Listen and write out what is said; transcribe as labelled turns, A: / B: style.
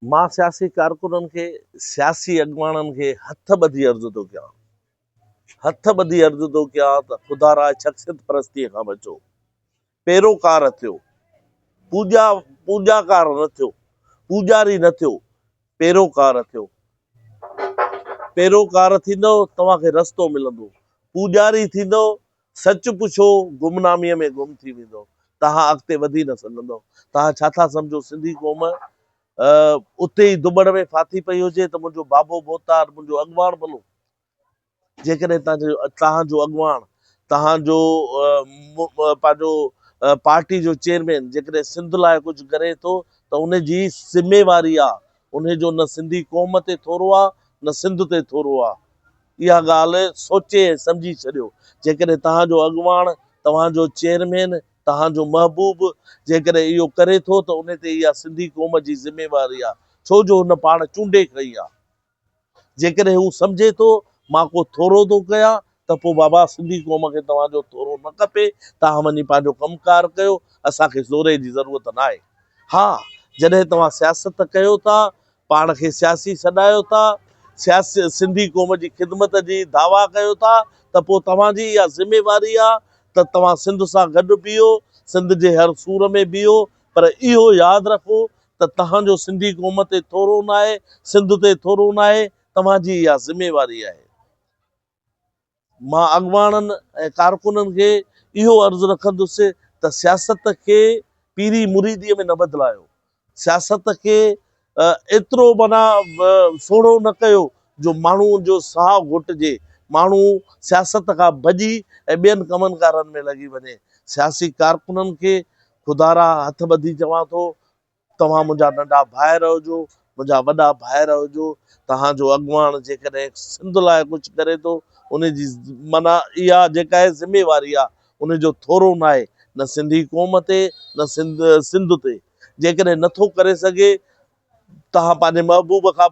A: مان سياسي ڪارڪنن کي، سياسي اڳواڻن کي هٿ ٻڌي عرض ٿو ڪيان، هٿ ٻڌي عرض ٿو ڪيان ته خدارا شخصيت پرستيء کان بچو، پيروڪار ٿيو، پوڄا پوڄاڪار نه ٿيو، پوڄاري نه ٿيو، پيروڪار ٿيو. پيروڪار ٿيندؤ توهان کي رستو ملندو، پوڄاري ٿيندؤ سچ پڇو گمناميء ۾ گم ٿي ويندؤ، توهان اڳتي وڌي نه سگهندؤ. توهان ڇا ٿا سمجهو سنڌي قوم اتي ئي ڌٻڻ ۾ ڦاٿي پئي هجي ته منهنجو بابو ڀوتار، منهنجو اڳواڻ ڀلو؟ جيڪڏهن توهان جو اڳواڻ، توهان جو پنهنجو پارٽي جو چيئرمين جيڪڏهن سنڌ لاء ڪجهه ڪري ٿو ته ان جي ذميواري آ، ان جو نه سنڌي قوم تي ٿورو آ نه سنڌ تي ٿورو آ. اها ڳالهه سوچي ۽ سمجهي ڇڏيو. جيڪڏهن توهان جو اڳواڻ، توهان جو چيئرمين، توهان جو محبوب جيڪڏهن اهو ڪري ٿو ته ان تي اها سنڌي قوم جي ذميواري آ، ڇو جو هن پاڻ چونڊي کنئي آ. جيڪڏهن هو سمجهي ٿو مان ڪو ٿورو ٿو ڪيان ته پوء بابا سنڌي قوم کي توهان جو ٿورو نه کپي، توهان وڃي پنهنجو ڪم ڪار ڪيو، اسان کي زوري جي ضرورت ناهي. ها جڏهن توهان سياست ڪيو ٿا، پاڻ کي سياسي سڏايو ٿا، سياسي سنڌي قوم جي خدمت جي دعويٰ ڪيو ٿا ته پوء توهان جي اها ذميواري آ ته توهان سنڌ سان گڏ بيهو، سنڌ جي هر سور ۾ بيهو پر اهو ياد رکو ته توهان جو سنڌي قوم تي ٿورو ناهي، سنڌ تي ٿورو ناهي، توهان جي اها ذميواري آهي. مان اڳواڻن ۽ ڪارڪنن کي اهو عرض رکندس ته سياست کي پيري مريديء ۾ نه بدلايو، سياست کي ايترو معنيٰ سوڙهو نه ڪيو جو ماڻهو جو ساهه گهٽجي، ماڻهو سياست کان ڀڄي ۽ ٻين ڪمن ڪارن ۾ لڳي وڃي. سياسي ڪارڪنن کي خدارا هٿ ٻڌي چوان ٿو توهان منهنجا ننڍا ڀائر هجو، منهنجا وڏا ڀائر هجو، توهان جو اڳواڻ جيڪڏهن سنڌ لاء ڪجهه ڪري ٿو، ان جي معنيٰ اها جيڪا آهي ذميواري آهي، ان جو ٿورو ناهي، نه سنڌي قوم تي، نه سنڌ تي، جيڪڏهن نٿو ڪري سگهي، توهان پنهنجي محبوب کان.